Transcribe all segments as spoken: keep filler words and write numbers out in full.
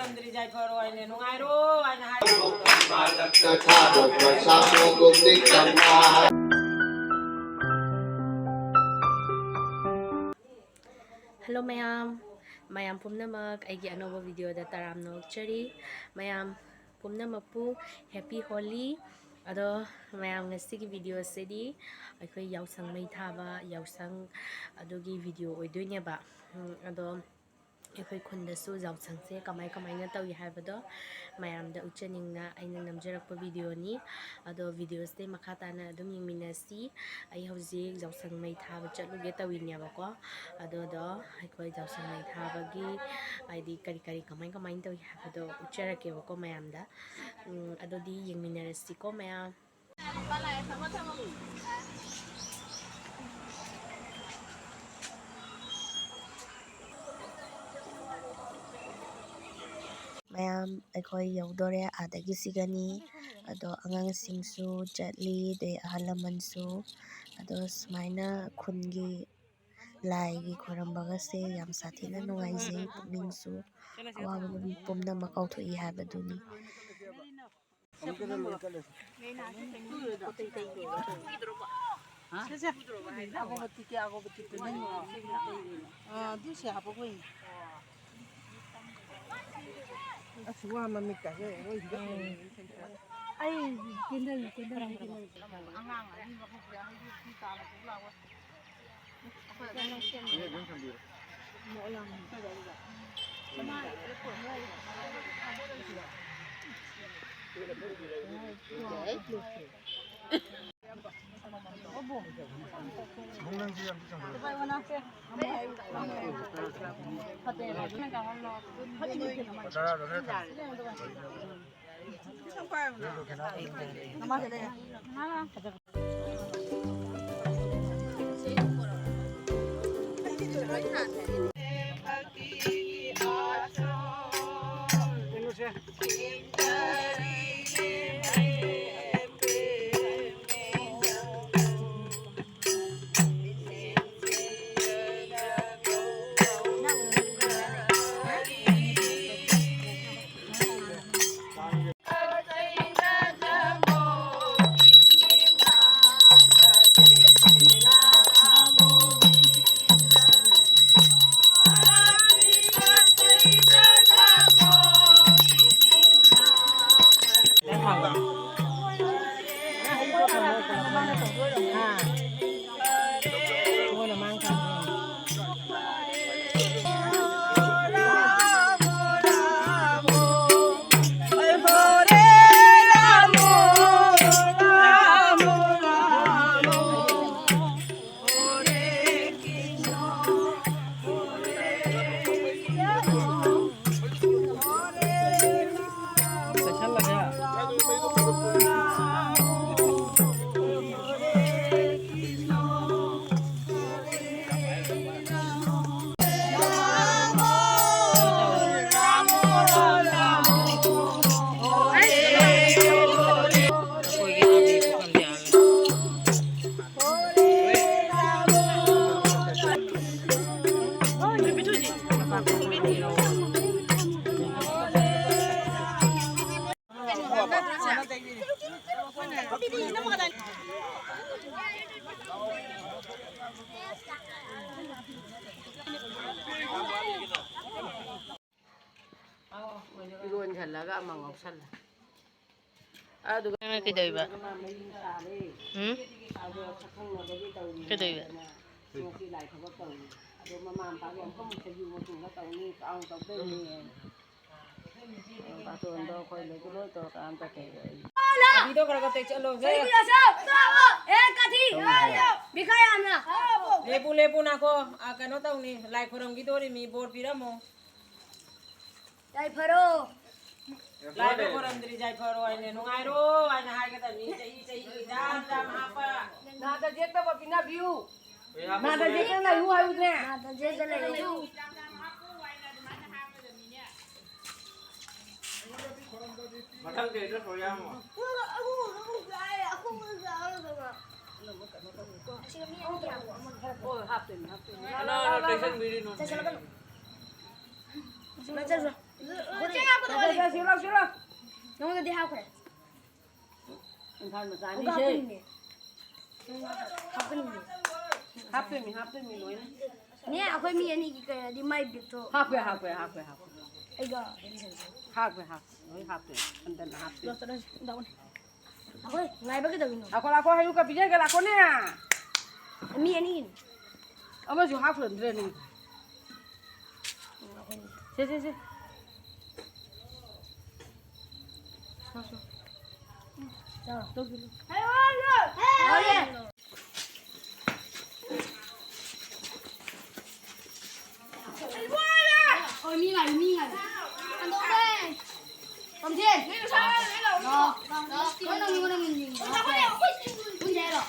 ꯆꯟꯗ꯭ꯔꯤ ꯌꯥꯏꯐꯔꯣ ꯍꯥꯏꯅ ꯅꯨꯡꯉꯥꯏꯔꯣ ꯍꯥꯏꯅ ꯍꯥꯏ꯫ Hello ꯃꯌꯥꯝ, ꯃꯌꯥꯝ ꯄꯨꯝꯅꯃꯛ ꯑꯩꯒꯤ ꯑꯅꯧꯕ video ꯗ ꯇꯔꯥꯝꯅ ꯑꯣꯛꯆꯔꯤ꯫ ꯃꯌꯥꯝ ꯄꯨꯝꯅꯃꯛꯄꯨ Happy Holi꯫ ꯑꯗꯣ ꯃꯌꯥꯝ, ꯉꯁꯤꯒꯤ video ꯁꯤꯗꯤ ꯑꯩꯈꯣꯏ ꯌꯥꯎꯁꯪ ꯃꯩ ꯊꯥꯕ, ꯌꯥꯎꯁꯪ ꯑꯗꯨꯒꯤ video ꯑꯣꯏꯗꯣꯏꯅꯦꯕ꯫ ꯎꯝ, ꯑꯗꯣ ꯑꯩꯈꯣꯏ ꯈꯨꯟꯗꯁꯨ ꯌꯥꯎꯁꯪꯁꯦ ꯀꯃꯥꯏ ꯀꯃꯥꯏꯅ ꯇꯧꯏ ꯍꯥꯏꯕꯗꯣ ꯃꯌꯥꯝꯗ ꯎꯠꯆꯅꯤꯡꯅ ꯑꯩꯅ ꯅꯝꯖꯔꯛꯄ video ꯅꯤ꯫ ꯑꯗꯣ video ꯁꯦ ꯃꯈꯥ ꯇꯥꯅ ꯑꯗꯨꯝ ꯌꯦꯡꯃꯤꯟꯅꯁꯤ꯫ ꯑꯩ ꯍꯧꯖꯤꯛ ꯌꯥꯎꯁꯪ ꯃꯩ ꯊꯥꯕ ꯆꯠꯂꯨꯒꯦ ꯇꯧꯔꯤꯅꯦꯕꯀꯣ꯫ ꯑꯗꯨꯗꯣ ꯑꯩꯈꯣꯏ ꯌꯥꯎꯁꯪ ꯃꯩ ꯊꯥꯕꯒꯤ ꯍꯥꯏꯗꯤ ꯀꯔꯤ ꯀꯔꯤ ꯀꯃꯥꯏ ꯀꯃꯥꯏꯅ ꯇꯧꯏ ꯍꯥꯏꯕꯗꯣ ꯎꯠꯆꯔꯛꯀꯦꯕꯀꯣ ꯃꯌꯥꯝꯗ꯫ ꯎꯝ, ꯑꯗꯨꯗꯤ ꯌꯦꯡꯃꯤꯟꯅꯔꯁꯤꯀꯣ ꯃꯌꯥꯝ꯫ ꯃꯌꯥꯝ, ꯑꯩꯈꯣꯏ ꯌꯧꯗꯣꯔꯦ, ꯑꯥꯗꯒꯤ ꯁꯤꯒꯅꯤ꯫ ꯑꯗꯣ ꯑꯉꯥꯡꯁꯤꯡꯁꯨ ꯆꯠꯂꯤ, ꯑꯗꯩ ꯑꯍꯜ ꯂꯃꯟꯁꯨ꯫ ꯑꯗꯣ ꯁꯨꯃꯥꯏꯅ ꯈꯨꯟꯒꯤ ꯂꯥꯏꯒꯤ ꯈꯣꯏꯔꯝꯕꯒꯁꯦ ꯌꯥꯝ ꯁꯥꯊꯤꯅ ꯅꯨꯡꯉꯥꯏꯖꯩ꯫ ꯄꯨꯛꯅꯤꯡꯁꯨ ꯑꯋꯥꯕ ꯄꯨꯝꯅꯃꯛ ꯀꯥꯎꯊꯣꯛꯏ ꯍꯥꯏꯕꯗꯨꯅꯤ꯫ ꯑꯒꯣꯕꯇꯤ ꯀꯌꯥ, ꯑꯒꯣꯕꯇꯤ ꯄꯨꯟꯁꯤꯟꯈ꯭ꯔꯣ꯫ ꯑꯥ, ꯑꯗꯨꯁꯦ ꯍꯥꯞꯄꯛꯄ ꯌꯦꯡꯒꯦ꯫ ꯑꯁ, ꯋꯥ ꯃꯃꯤꯠ ꯀꯥꯁꯦ ꯂꯣꯏ ꯍꯤꯒꯠ ꯂꯩꯔꯦ꯫ ꯑꯩ ꯀꯦꯟꯗꯜ, ꯀꯦꯟꯗꯜ, ꯀꯦꯟꯗꯜ꯫ ꯑꯉꯥꯡ ꯑꯅꯤ ꯃꯈꯣꯡ ꯐꯨꯔꯤ ꯍꯩꯔꯨꯛ ꯐꯤ ꯇꯥꯅ ꯄꯨ ꯂꯥꯛꯑꯣ꯫ ꯂꯒ ꯑꯃ ꯉꯧꯁꯜꯂꯦ꯫ ꯑꯗꯨꯒ ꯅꯪꯅ ꯀꯩꯗꯧꯔꯤꯕ? ꯃꯥ ꯃꯌꯨꯝ ꯁꯥꯔꯦ꯫ ꯎꯝ? ꯑꯗꯣ ꯁꯛꯈꯪꯅꯕꯒꯤ ꯇꯧꯔꯤꯅꯦ ꯀꯩꯗꯧꯔꯤꯕ? ꯍꯥꯏꯗꯅ ꯉꯁꯤ ꯂꯥꯏ ꯊꯕꯛ ꯇꯧꯔꯤ꯫ ꯑꯗꯣ ꯃꯃꯥ ꯃꯄꯥꯒꯤ ꯑꯃꯨꯛꯀ ꯑꯃꯨꯛ ꯁꯖꯨ ꯃꯇꯨꯡꯗ ꯇꯧꯅꯤ, ꯆꯥꯎꯅ ꯇꯧꯗꯣꯏꯅꯦ꯫ ꯕꯥꯇꯣꯟꯗꯣ ꯑꯩꯈꯣꯏ ꯂꯣꯏ ꯂꯣꯏ ꯇꯧꯔꯀꯥꯟꯗ ꯀꯩ ꯑꯕꯤꯗꯣ ꯈꯔ ꯈꯔ ꯇꯩ ꯆꯠꯂꯣ, ꯁꯦ꯫ ꯑꯦ, ꯀꯥꯊꯤ! ꯕꯤꯈꯥ ꯌꯥꯝꯅ! ꯂꯦꯞꯄꯨ, ꯂꯦꯞꯄꯨ, ꯅꯥꯈꯣ꯫ ꯑ, ꯀꯩꯅꯣ ꯇꯧꯅꯤ, ꯂꯥꯏ ꯈꯣꯏꯔꯝꯈꯤꯗꯣꯔꯤꯃꯤ, ꯕꯣꯔ ꯄꯤꯔꯝꯃꯣ꯫ ꯌꯥꯏꯐꯔꯣ꯫ ꯂꯥꯏꯗꯣ ꯈꯣꯏꯔꯝꯗ꯭ꯔꯤ ꯌꯥꯏꯐꯔꯣ ꯍꯥꯏꯅꯦ, ꯅꯨꯡꯉꯥꯏꯔꯣ ꯍꯥꯏꯅ ꯍꯥꯏꯒꯗꯕꯅꯤ, ꯆꯍꯤ ꯆꯍꯤꯒꯤ ꯖꯥꯝ ꯖꯥꯝ ꯍꯥꯞꯄ꯫ ꯅꯥꯗ ꯌꯦꯛꯇꯕ ꯄꯤꯅꯕꯤꯌꯨ꯫ ꯅꯥꯗ ꯌꯦꯛꯇꯅ ꯂꯩꯌꯨ ꯍꯥꯏꯌꯨꯅꯦ꯫ ꯅꯥꯗ ꯌꯦꯛꯇꯅ ꯂꯩꯌꯨ꯫ ꯃꯊꯪ ꯀꯩꯗ ꯁꯣꯏ ꯌꯥꯝꯃꯣ꯫ ꯍꯣꯏ, ꯍꯥꯞꯇꯣꯏꯅꯤ, ꯍꯥꯞꯇꯣꯏꯅꯤ꯫ ꯀꯅꯥꯅ ꯇꯩꯁꯟꯕꯤꯔꯤꯅꯣ? ꯆꯠꯁꯜꯂꯣ, ꯆꯠꯁꯜꯂꯣ꯫ ꯆꯠꯁꯜꯂꯣ, ꯆꯠꯁꯜꯂꯣ, ꯆꯠꯁꯜꯂꯣ꯫ ꯅꯉꯣꯟꯗꯗꯤ ꯍꯥꯞꯈ꯭ꯔꯦ꯫ ꯏꯝꯐꯥꯜ ꯃꯆꯥꯅꯤ ꯑꯃꯨꯛꯀ ꯁꯦ꯫ ꯍꯥꯞꯇꯣꯏꯅꯤꯅꯦ꯫ ꯍꯥꯞꯀꯅꯤꯅꯦ꯫ ꯍꯥꯞꯇꯣꯏꯅꯤ, ꯍꯥꯞꯇꯣꯏꯅꯤ ꯂꯣꯏꯅ꯫ ꯅꯦ, ꯑꯩꯈꯣꯏ ꯃꯤ ꯑꯅꯤꯒꯤ ꯀꯩꯅꯣꯗꯤ ꯃꯥꯏ ꯕꯦꯒꯇꯣ ꯍꯥꯞꯄꯦ, ꯍꯥꯞꯄꯦ, ꯍꯥꯞꯄꯦ, ꯍꯥꯞꯄꯦ꯫ ꯑꯩꯒ ꯍꯦꯟꯖꯟꯁꯦ꯫ ꯍꯥꯞꯄꯦ, ꯍꯥꯞꯄꯦ, ꯂꯣꯏ ꯍꯥꯞꯄꯦ꯫ ꯍꯟꯗꯅ ꯍꯥꯞꯄꯦ꯫ ꯂꯣꯠ ꯆꯠꯂꯁꯤ, ꯗꯥꯎꯅꯤ꯫ ꯑꯩꯈꯣꯏ ꯉꯥꯏꯕ ꯀꯩꯗꯧꯔꯤꯅꯣ? ꯂꯥꯛꯈꯣ, ꯂꯥꯛꯈꯣ, ꯍꯩꯔꯨꯛꯀ ꯄꯤꯖꯒꯦ, ꯂꯥꯛꯈꯣꯅꯦ꯫ ꯃꯤ ꯑꯅꯤꯒꯤꯅꯤ꯫ ꯑꯃꯁꯨ ꯍꯥꯞꯈ꯭ꯔꯗ꯭ꯔꯅꯦ꯫ ꯎꯝ, ꯑꯩꯈꯣꯏꯅꯤ꯫ ꯁꯦ, ꯁꯦ, ꯁꯦ꯫ ꯆꯥꯎ, ꯆꯥꯎ꯫ ꯆꯥꯎ꯫ ꯇꯧꯕꯤꯔꯣ꯫ ꯍꯣꯏ꯫ ꯑꯣ, ꯃꯤ ꯉꯥꯏ, ꯃꯤ ꯉꯥꯏ꯫ ꯍꯟꯗꯣꯛꯈ꯭ꯔꯦ꯫ ꯇꯣꯝꯊꯤꯟ꯫ ꯂꯥꯛꯑꯣ, ꯂꯥꯛꯑꯣ꯫ ꯀꯣꯟꯅ ꯃꯤ, ꯀꯣꯟꯅ ꯃꯤ, ꯃꯤ꯫ ꯄꯨꯟꯁꯦ ꯍꯥꯏꯔꯣ?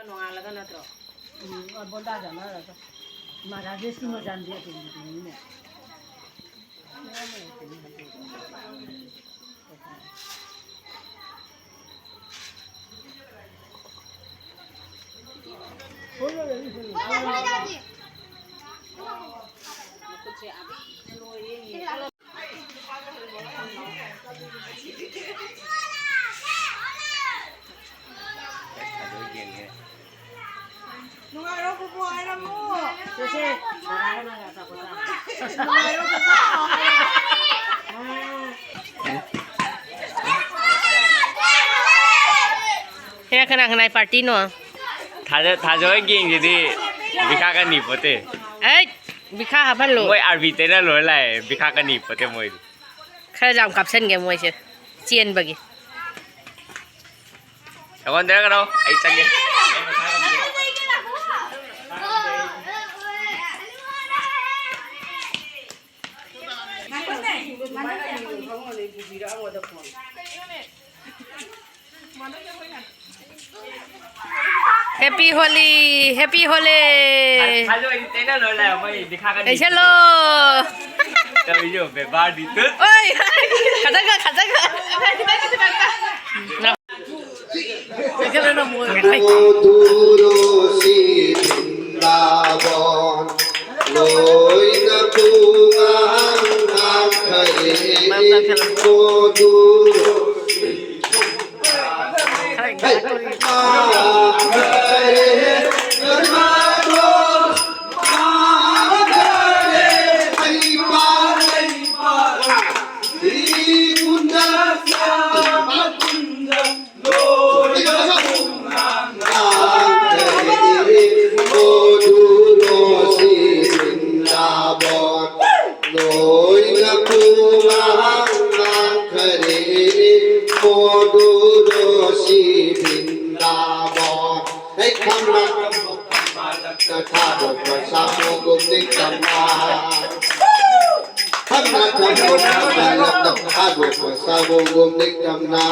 ꯅꯣꯡꯉꯥꯜꯂꯒ ꯅꯠꯇ꯭ꯔꯣ? ꯎꯝ, ꯕꯣꯟꯗꯥ ꯆꯥꯟꯅꯔꯒ꯫ ꯃꯥ ꯔꯥꯖꯦꯁꯀꯤ ꯃꯆꯥꯅꯨꯄꯤ ꯑꯇꯣꯝꯕꯤꯗꯨꯅꯤꯅꯦ꯫ ꯁꯤꯅ ꯀꯅꯥ ꯀꯅꯥꯏ ꯄꯥꯔꯇꯤꯅꯣ? ꯊꯥꯖ- ꯊꯥꯖꯕ ꯒꯦꯡꯁꯤꯗꯤ ꯕꯤꯈꯥ ꯀꯅꯤ ꯄꯣꯠꯇꯦ꯫ ꯑꯩ ꯕꯤꯈꯥ ꯍꯥꯞꯍꯜꯂꯨ꯫ ꯃꯣꯏ ꯑꯥꯔꯕꯤ ꯇꯩꯅ ꯂꯣꯏ ꯂꯥꯛꯑꯦ, ꯕꯤꯈꯥ ꯀꯅꯤ ꯄꯣꯠꯇꯦ ꯃꯣꯏꯗꯤ꯫ ꯈꯔ ꯌꯥꯝ ꯀꯥꯞꯁꯟꯒꯦ ꯃꯣꯏꯁꯦ ꯆꯦꯟꯕꯒꯤ꯫ ꯑꯩꯉꯣꯟꯗ ꯀꯩꯅꯣ ꯑꯩ ꯆꯪꯒꯦ꯫ Happy Holi, Happy Holi. Hello, ꯑꯩꯗꯤ ꯇꯩꯅ ꯂꯣꯏ ꯂꯥꯛꯑꯦ, ꯃꯣꯏ ꯕꯤꯈꯥ ꯀꯅꯤ꯫ ꯂꯩꯁꯜꯂꯣ꯫ ꯇꯧꯔꯤꯁꯦ ꯕꯦꯕꯥꯔꯗꯤ ꯇꯨꯠ꯫ ꯑꯣꯏ, ꯈꯇꯪꯒ, ꯈꯇꯪꯒ꯫ ꯂꯩꯁꯜꯂꯣ, ꯅꯪ ꯃꯣꯏ꯫ ꯃꯣꯗꯨꯔꯣꯁꯤ ꯕ꯭ꯔꯤꯟꯗꯥꯕꯟ, ꯂꯣꯏꯅ ꯄꯨꯡꯉꯥꯡ ꯉꯥꯡꯈꯔꯦ꯫ ꯃꯣꯗꯨꯔꯣꯁꯤ ꯂꯣꯏꯅ ꯄꯨꯡꯉꯥꯡ ꯉꯥꯡꯈꯔꯦ, ꯃꯣꯗꯨꯔꯣꯁꯤ ꯕ꯭ꯔꯤꯟꯗꯥꯕꯟ꯫ ꯍꯦ ꯈꯝꯅ ꯊꯥꯗꯣꯛꯄ ꯁꯥꯃꯨꯒꯨꯝ ꯅꯤꯡꯇꯝꯅ꯫ ꯈꯝꯅ ꯊꯝꯃꯣꯏꯅ ꯊꯥꯗꯣꯛꯄ ꯁꯥꯃꯨꯒꯨꯝ ꯅꯤꯡꯇꯝꯅ꯫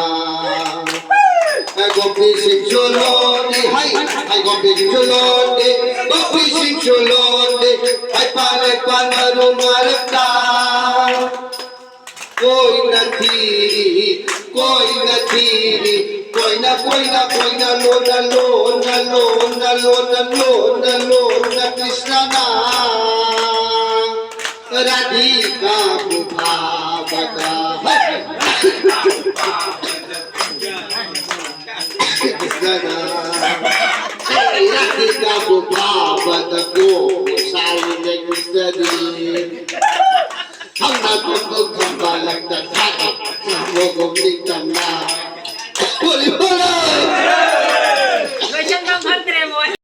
ꯍꯦ ꯒꯣꯄꯤꯁꯤꯡꯁꯨ ꯂꯣꯟꯅꯤ, ꯍꯩ, ꯍꯩ ꯒꯣꯄꯤꯁꯤꯡꯁꯨ ꯂꯣꯟꯅꯤ, ꯒꯣꯄꯤꯁꯤꯡꯁꯨ ꯂꯣꯟꯅꯤ, ꯍꯩꯄꯥꯜ ꯂꯩꯄꯥꯜ ꯃꯔꯨ ꯃꯔꯛꯇ꯫ ꯀꯣꯏꯅ ꯊꯤꯔꯤ, ꯀꯣꯏꯅ ꯊꯤꯔꯤ, ꯀꯣꯏꯅ, ꯀꯣꯏꯅ, ꯀꯣꯏꯅ, ꯂꯣꯟꯅ, ꯂꯣꯟꯅ, ꯀ꯭ꯔꯤꯁꯅꯅ ꯔꯥꯙꯤꯀꯥꯕꯨ ꯐꯥꯕꯗ꯫ ꯀ꯭ꯔꯤꯁꯅꯅ ꯔꯥꯙꯤꯀꯥꯕꯨ ꯐꯥꯕꯗ ꯀꯣ ꯊꯝꯅ ꯊꯝꯕ